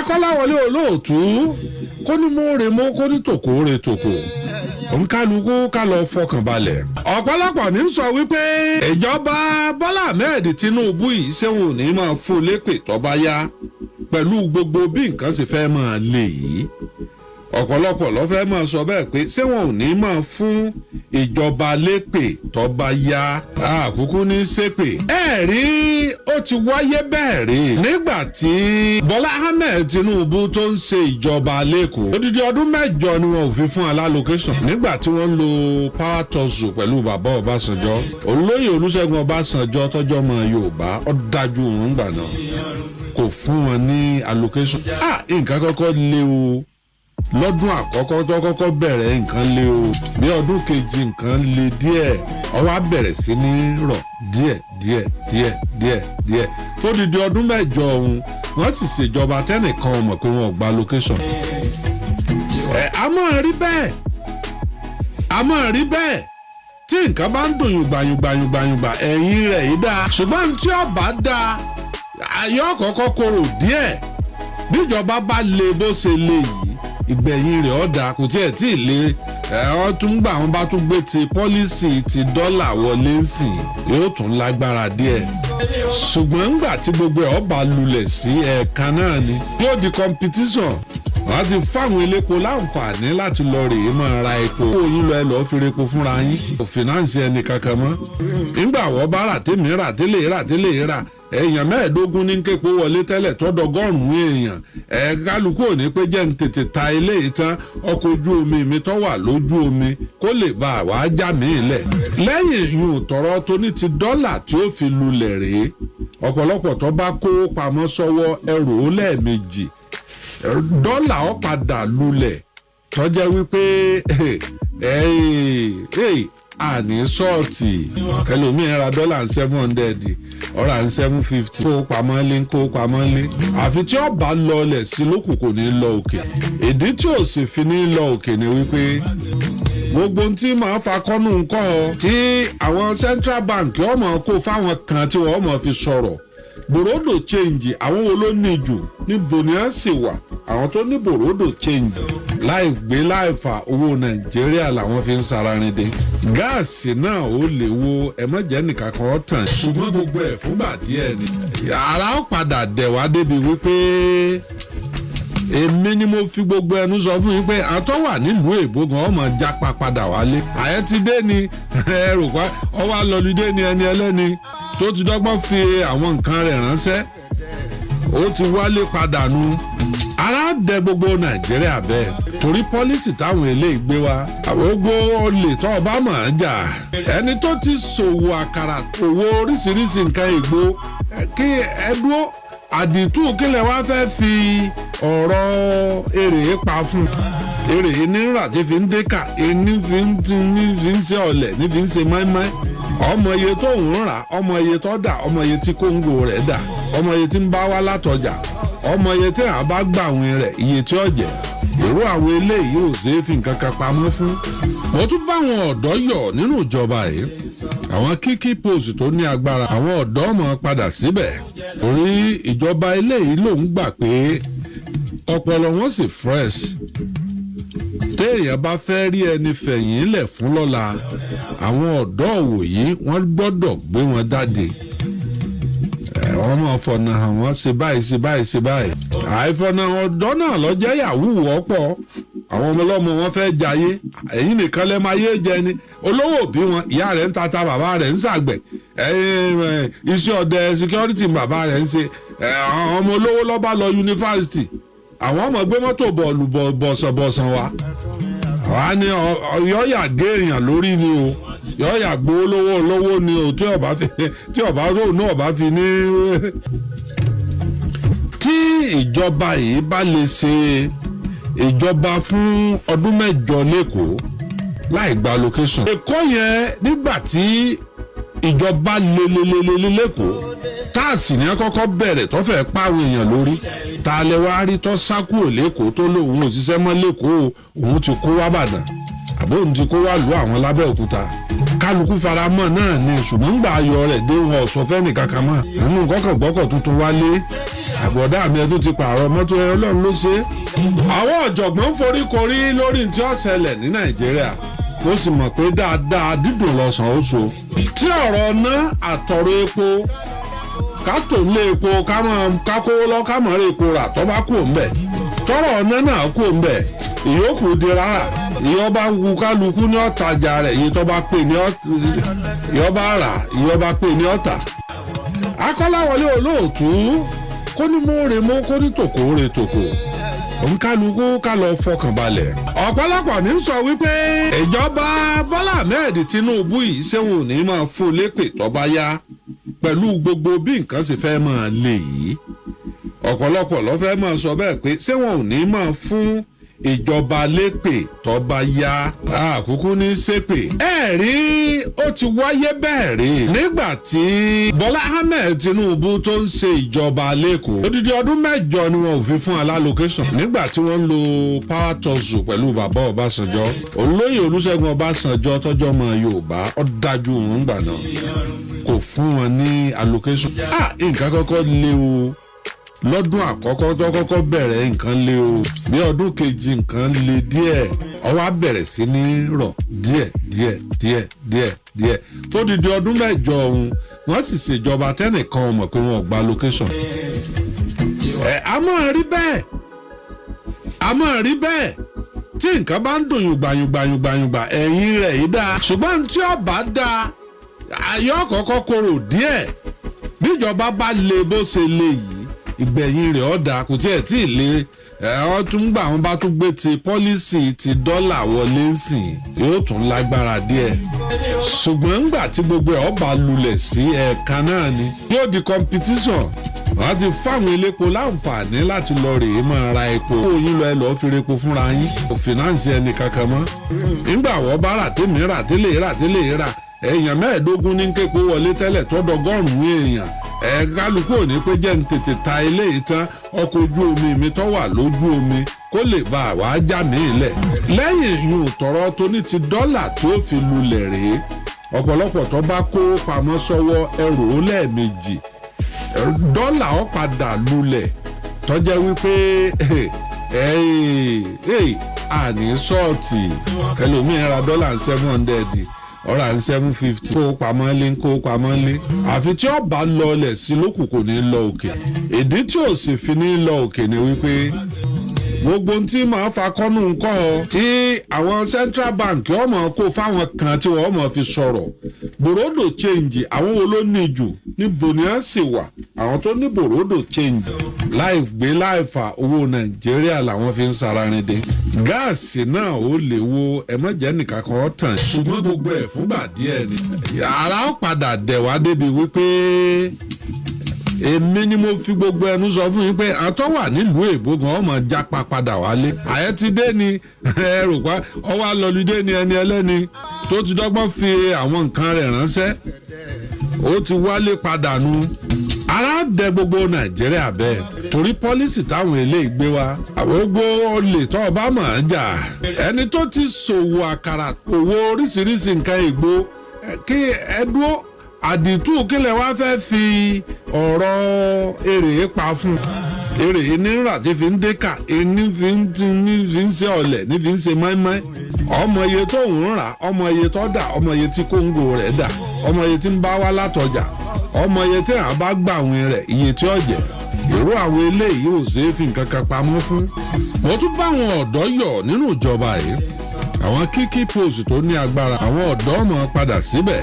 Akọ́láwọlé olóòtú kó ní mo rè mo kó ní tòkó rè tòkó òǹkálukú ká lọ fọkàn balẹ̀. Ọ̀pọ̀lọpọ̀ ní sọ wípé ìjọba Bọ́lá Ahmed Tinubu yìí ṣéun ò ní máa fún lépè tó bá yá pẹ̀lú gbogbo bí nǹkan sì fẹ́ máa lè yìí. Ọ̀pọ̀lọpọ̀ ló fẹ́ máa sọ bẹ́ẹ̀ pé ṣé wọn ò ní máa fún ìjọba lépè tó bá yá àkúkú ní ṣépè. Ẹ rí ó ti wáyé bẹ́ẹ̀ rí nígbà tí Bọ́lá Ahmed Tinubu tó ń ṣe ìjọba lẹ́kọ̀ọ́. Odidi ọdún 8 ni wọn ò fi fún allocation nígbà tí wọ́n ń lo power tussle pẹ̀lú bàbá Ọbásanjọ́. Olóyè Olúṣẹ́gun Ọbásanjọ́ tọ́jọ́ mọ Yorùbá ó dájú òun gbà náà kò fún wọn ní allocation. Nǹkan kọ́kọ́ lé o lọ́dún àkọ́kọ́ tó kọ́kọ́ bẹ̀rẹ̀ nǹkan lé o ní ọdún kejì nǹkan lé díẹ̀ ó wá bẹ̀rẹ̀ sí ní rọ̀ díẹ̀ díẹ̀ díẹ̀ díẹ̀ díẹ̀ tó di ọdún 8 ọ̀hún wọ́n sì ṣèjọba tẹ́nìkan mọ̀ pé wọ́n ò gba location. A máa rí bẹ́ẹ̀ a máa rí bẹ́ẹ̀ tí nǹkan bá ń dùn yùngbàyùngbàyùngbàyùngbà ẹ̀yìn rẹ̀ yìí dáa ṣùgbọ́n tí ó bá dáa ayọ́ kọ́kọ́ korò díẹ̀ bíjọba bá le bó ṣe le yìí ìgbẹ̀yìn rẹ̀ ọ̀dà kò tiẹ̀ tí ì lé ẹ̀ tún gbà wọ́n bá tún gbé ti pọ́lísì ti dọ́là wọlé ńsìn yóò tún lágbára díẹ̀ ṣùgbọ́n ńgbà tí gbogbo ẹ̀ ọba lulẹ̀ sí ẹ̀ẹ̀kan náà ni yóò di competition wọ́n ti fáwọn elépo láǹfààní láti lọ rèé máa ra epo owó yín lọ ẹ lọ́ọ́ fi repo fúnra yín kò fìnáǹsì ẹnì kankan mọ́ nígbà wọ́n bá rà tèmi rà tẹ́lẹ̀ rà tẹ́lẹ̀ rà èèyàn 25 ní képo wọlé tẹ́lẹ̀ tọ́dọ̀gọ́rùn-ún èèyàn ẹ̀ kálukú ò ní pé jẹ́ ń tètè ta ilé yìí tán ọkọ̀ ojú omi mi tó wà lójú omi kó lè bá àwa já mi lẹ̀. Lẹ́yìn ìyún tọ̀rọ̀ tó ní ti dọ́là tí ó fi lulẹ̀ rèé ọ̀pọ̀lọpọ̀ tó bá kó pamọ́ sọ́wọ́ ẹrù ó lẹ́ẹ̀mejì dọ́là ó padà lulẹ̀ tó jẹ́ wípé àní sọ́ọ̀tì ẹlòmíín ra dọ́là 700 ọ̀rà 750 kó pamọ́ lé kó pamọ́ lé àfi tí ó bá lọlẹ̀ sí lókù kò ní lọ òkè. Ìdí tí ò sì fi ní lọ òkè ni wípé gbogbo tí màá fa kọ́nù ńkọ́ tí àwọn Central Bank ọmọ kó fáwọn kan tí wọ́n mọ̀ fi sọ̀rọ̀ bòròdò change àwọn wo ló ní jù níbo ni a sì wà àwọn tó ní bòròdò change láì gbé láì fà owó Nàìjíríà làwọn fi ń sararin de. Gáàsì náà ó lè wo ẹ̀mọ́jẹ́ nìkan kan tàn ṣùgbọ́n gbogbo ẹ̀ fúngbà díẹ̀ ni. Ara ó padà dẹ̀ wá débi wípé èmi ni mo fi gbogbo ẹnu sọ fún yín pé àtọ́ wà nílùú èbó gan ọmọ jápa padà wálé. Àyẹ́ ti dé ni ẹrù pa ọwọ́ alọ́lùdé ni ẹni ẹlẹ́ni tó ti dọ́gbọ́n fi àwọn nǹkan rẹ̀ ránṣẹ́ ó ti wálé padà nu. Ara dẹ gbogbo Nàìjíríà bẹ́ẹ̀ torí pọ́lísì táwọn eléyìí gbé wá gbogbo olè tó ọba mọ̀ ọ́n jà ẹni tó ti ṣòwò àkàrà òwò oríṣiríṣi nǹkan ìgbó kí ẹ dúró àdìtú kílẹ̀ wá fẹ́ fi ọ̀rọ̀ èrè pa fún èrè nírà tí fi ń dékà ní fi ń ṣe ọ̀lẹ̀ ní fi ń ṣe mọ́ínmọ́ín ọmọ iye tó ń rà ọmọ iye tó dà ọmọ iye tí kóńgò rẹ̀ dà ọmọ iye tí ń bá wá látọjà ọmọ iye tí àwọn bá gbà àwọn rẹ̀ iye tí ó jẹ́ èrò àwọn eléyìí ò ṣeé fi nǹkan kan pamọ́ fún. Mo tún bá àwọn ọ̀dọ́ yọ̀ nínú ìjọba yìí àwọn kíkí post tó ní agbára àwọn ọ̀dọ́ mọ̀ padà síbẹ̀ torí ìjọba eléyìí ló ń gbà pé ọpọlọ wọn sì fresh téèyàn bá fẹ́ rí ẹni fẹ̀yìn lẹ̀ fún lọ́la àwọn ọ̀dọ́ òwòyí wọ́n gbọ́dọ̀ gbé wọn jáde wọ́n máa fọ̀nà hàn wọ́n ṣe báyìí ṣe báyìí ṣe báyìí àìfọ̀nà ọ̀dọ́ náà lọ́jẹ́ yahoo wọ́pọ̀ àwọn ọmọ ọlọ́mọ wọn fẹ́ jayé ẹ̀yìn nìkan lẹ́ máa yé jẹ ni olówó òbí wọn ìyá rẹ̀ ń tata bàbá rẹ̀ ń ṣàgbẹ̀ iṣẹ́ ọdẹ security bàbá rẹ̀ ń ṣe àwọn ọmọ olówó ló bá lọ yunifásitì àwọn ọmọ gbé mọ́tò bọ̀ọ̀lù bọ̀sànbọ̀sàn wa wà ní yọ̀ọ̀yà gé èèyàn lórí ni o yọ̀ọ̀yà gbowó lówó lówó ni o tí ọba fi tí ọba róò náà ọba fi ní. Tí ìjọba yìí bá lè ṣe ìjọba fún ọdún 8 lẹ́kọ̀ọ́ láì gba location. Èkó yẹn nígbà tí ìjọba lelelelele lẹ́kọ̀ọ́ táàsì ní kọ́kọ́ bẹ̀rẹ̀ tó fẹ́ pàwọn èèyàn lórí ta lẹ wá rí tó sá kúrò lẹ́kọ̀ọ́ tó lóun ò ṣiṣẹ́ mọ́ lẹ́kọ̀ọ́ òun ti kó wá Bàdàn àbó òun ti kó wá lù àwọn lábẹ́òkúta kálukú faramọ́ náà ni ṣùgbọ́n gbà ayọ̀ rẹ̀ dé wọn ọ̀sọ́ fẹ́ nìkan kan mọ́ nínú kọ́kàngbọ́kọ̀ tuntun wálé Àbọ̀dá mi ẹ tún ti pààrọ̀ mọ́tò ẹ, Ọlọ́run ló ṣe é. Àwọn ọ̀jọ̀gbọ́n foríkorí lórí tí ó ṣẹlẹ̀ ní Nàìjíríà. Mo sì mọ̀ pé dáadáa dídùn lọ́sàn ó so. Tí ọ̀rọ̀ ná àtọ̀rọ̀ epo ká tò ń lé epo ká kówó lọ ká mọ̀ rí epo rà tó bá kú òǹbẹ̀. Tọ́rọ̀ ọ̀nà náà kú òǹbẹ̀, ìyókù di rárá. Ìyọba wu kálukú ní ọ̀tajà rẹ̀, iye tó bá pè ní ìyọba rà, ìyọba pè ní ọ̀tà. Akọ́láwọlé olóòtú kó ní mú re mú, kó ní tòkó re tòkó. Òǹkálukú ká lọ fọkàn balẹ̀. Ọ̀pọ̀lọpọ̀ ní sọ wípé ìjọba Bọ́lá Ahmed Tinubu yìí ṣéun ò ní máa fún lépè tó bá yá pẹ̀lú gbogbo bí nǹkan sì fẹ́ máa lè yìí. Ọ̀pọ̀lọpọ̀ ló fẹ́ máa sọ bẹ́ẹ̀ pé ṣé wọn ò ní máa fún ìjọba lépè tó bá yá. Àkúkú ní ṣépè. Ẹ rí, ó ti wáyé bẹ́ẹ̀ rí nígbà tí Bọ́lá Ahmed Tinubu tó ń ṣe ìjọba lẹ́kọ̀ọ́. Odidi ọdún 8 ni wọn ò fi fún allocation nígbà tí wọ́n ń lo power tussle pẹ̀lú bàbá Ọbásanjọ́. Olóyè Olúṣẹ́gun Ọbásanjọ́ tọ́jọ́ ọmọ Yorùbá ó dájú òun gbà náà kò fún wọn ní allocation. Nǹkan kọ́kọ́ lé o. Lọ́dún àkọ́kọ́ tó kọ́kọ́ bẹ̀rẹ̀ nǹkan lé o. Bí ọdún kejì nǹkan lé díẹ̀, ó wá bẹ̀rẹ̀ sí ní rọ̀ díẹ̀ díẹ̀ díẹ̀ díẹ̀ díẹ̀. Tó di di ọdún 8 ọ̀hún, wọ́n sì ṣèjọba tẹ́nìkan mọ̀ pé wọ́n ò gba allocation. A máa rí bẹ́ẹ̀, a máa rí bẹ́ẹ̀ tí nǹkan bá ń dùn yùngbà yùngbà yùngbà yùngbà ẹ̀yìn rẹ̀ yìí dáa. Ṣùgbọ́n tí ó bá dáa, ayọ́ kọ́kọ́ korò díẹ̀. Bíjọba bá le bó ṣe le yìí, ìgbẹ̀yìn rẹ̀ ọ̀dà kò tiẹ̀ tí ì lé. Ẹ tún gbà wọn bá tún gbé ti pọ́lísì ti dọ́là wọlé ń sìn, yóò tún lágbára díẹ̀. Ṣùgbọ́n ńgbà tí gbogbo ẹ̀ ọba lulẹ̀ sí ẹ̀ẹ̀kan náà ni yóò di competition. Wọ́n ti fáwọn elépo láǹfààní láti lọ rèé máa ra epo. Kó yín lọ ẹ lọ́ọ́ fi repo fúnra yín. Kò fìnáǹsì ẹnì kankan mọ́. Nígbà wọ́n bá rà tèmi rà tẹ́lẹ̀ rà tẹ́lẹ̀ rà, èèyàn 25 ní képo wọlé tẹ́lẹ̀ tọ́dọ̀gọ́rùn-ún èèyàn. Kálukú ò ní pé jẹ́ ń tètè ta ilé ìtàn ọkọ̀ ojú omi mi tó wà lójú omi kó lè bá àwa já mi lẹ̀. Lẹ́yìn ìyún tọ̀rọ̀ tó ní ti dọ́là tí ó fi lulẹ̀ rèé, ọ̀pọ̀lọpọ̀ tó bá kó pamọ́ sọ́wọ́ ẹrù ó lẹ́ẹ̀mejì. Dọ́là ó padà lulẹ̀ tó jẹ́ wípé àní sọ́ọ̀tì ẹlòmíín ra dọ́là 700 ọ̀rà 750 kó pamọ́ lé kó pamọ́ lé. Àfi tí ó bá lọlẹ̀ sí lókù kò ní lọ òkè. Ìdí tí ò sì fi ní lọ òkè ni wípé gbogbo tí màá fa kọ́nù ńkọ́ ọ tí àwọn Central Bank ọmọ kó fáwọn kan tí wọ́n mọ̀ fi sọ̀rọ̀. Bòròdò change àwọn wo ló ní jù níbo ni wọ́n sì wà, àwọn tó ní bòròdò change láì gbé láì fa owó Nàìjíríà làwọn fi ń sararin dé. Gáàsì náà ó lè wo ẹ̀mọ́jẹ́ nìkan kan tàn, ṣùgbọ́n gbogbo ẹ̀ fúngbà díẹ̀ ni. Ara ó padà dẹ̀ wá débi wípé èmi ni mo fi gbogbo ẹnu sọ fún yín pé àtọ́ wà nílùú èbó gan ọmọ jápa padà wálé. Àyẹ́ ti dé ni ẹ rò pa ọwọ́ alọ́lùdé ni ẹni ẹlẹ́ni tó ti dọ́gbọ́n fi àwọn nǹkan rẹ̀ ránṣẹ́, ó ti wálé padà nu. Ara dẹ gbogbo Nàìjíríà bẹ́ẹ̀ torí pọ́lísì táwọn eléyìí gbé wá. Àwọn gbogbo olè tó ọba mọ̀ ọ́n jà, ẹni tó ti ṣòwò àkàrà òwò oríṣiríṣi nǹkan ègbò kí ẹ dúró àdìtú kílẹ̀ wá fẹ́ fi ọ̀rọ̀ èrè pa fún. Èrè nírà tí fi ń dékà, ní fi ń ṣe ọ̀lẹ̀, ní fi ń ṣe mọ́ínmọ́ín. Ọmọ iye tó ń rà, ọmọ iye tó dà, ọmọ iye tí kóńgò rẹ̀ dà, ọmọ iye tí ń bá wá látọjà, ọmọ iye tí àwọn bá gbà wìn rẹ̀, iye tí ó jẹ́. Èrò àwọn eléyìí ò ṣeé fi nǹkan kan pamọ́ fún. Mo tún bá àwọn ọ̀dọ́ yọ̀ nínú ìjọba yìí. Àwọn kíkí post tó ní agbára, àwọn ọ̀dọ́ mọ̀ padà síbẹ̀.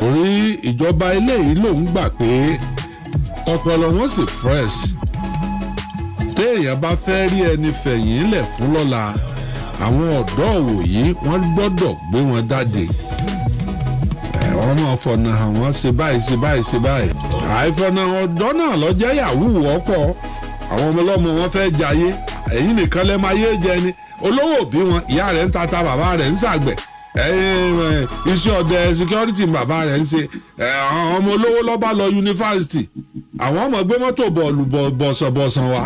Orí ìjọba eléyìí ló ń gbà pé ọpọlọ wọn sì fresh. Téèyàn bá fẹ́ rí ẹni fẹ̀yìn lẹ̀ fún lọ́la, àwọn ọ̀dọ́ òwòyí wọ́n gbọ́dọ̀ gbé wọn jáde. Wọ́n máa fọ̀nà àwọn ṣe báyìí ṣe báyìí ṣe báyìí. Àìfọ̀nà ọ̀dọ́ náà lọ jẹ́ yahoo wọ́pọ̀. Àwọn ọmọ ọlọ́mọ wọn fẹ́ jayé, èyí nìkan lẹ́ máa yé jẹ ni. Olówó òbí wọn, ìyá rẹ̀ ń tata, bàbá rẹ̀ ń ṣàgbẹ̀. Iṣẹ́ ọdẹ security bàbá rẹ̀ ń ṣe. Àwọn ọmọ olówó ló bá lọ yunifásitì, àwọn ọmọ gbé mọ́tò bọ̀ọ̀lù bọ̀sọ̀bọ̀sàn wa.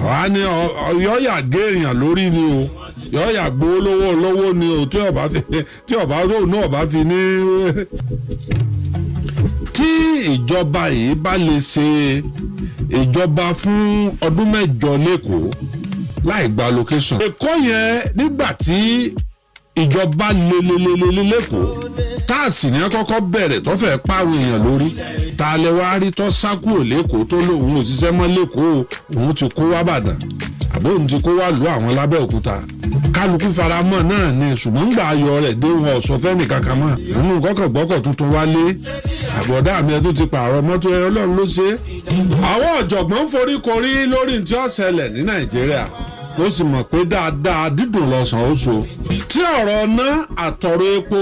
Àwa ni yọ̀ọ̀yà gé èèyàn lórí ni o, yọ̀ọ̀yà gbowó lówó olówó ni o, tí ọba fi tí ọba róò náà ọba fi ní. Tí ìjọba yìí bá lè ṣe ìjọba fún ọdún 8 lẹ́kọ̀ọ́ láì gba allocation. Èkó yẹn nígbà tí ìjọba lelelelele lẹ́kọ̀ọ́, táàsì ní kọ́kọ́ bẹ̀rẹ̀ tó fẹ́ pààrọ̀ èèyàn lórí. Ta lẹ wá rí tó sá kúrò lẹ́kọ̀ọ́ tó lóun ò ṣiṣẹ́ mọ́ lẹ́kọ̀ọ́, òun ti kó wá Bàdàn àbó òun ti kó wá lù àwọn lábẹ́òkúta? Kálukú faramọ́ náà ni, ṣùgbọ́n gbà ayọ̀ rẹ̀ dé, wọn ọ̀sọ́ fẹ́ nìkan kan mọ́ nínú kọ́kọ́ gbọ́kọ̀ tuntun wálé. Àbọ̀dá mi ẹ tó ti pààrọ̀ mọ́tò ẹ, Ọlọ́run ló ṣe é. Àwọn ọ̀jọ̀gbọ́n forí korí lórí tí ó ṣẹlẹ̀ ní Nàìjíríà, ló sì mọ̀ pé dáadáa dídùn lọ́sàn ó so. Tí ọ̀rọ̀ ná àtọ̀rọ̀ epo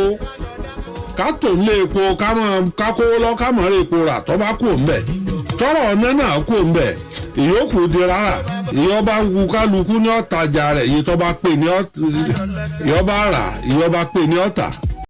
ká tó ń lé epo, ká kówó lọ, ká mọ̀ rí epo rà, tó bá kú òun bẹ̀, tọ́rọ̀ ọ̀nà náà kú òun bẹ̀, ìyókù di rárá. Ìyọba wu kálukú ní ọ̀tajà rẹ̀, iye tó bá pè ní ìyọba rà, ìyọba pè ní ọ̀tà.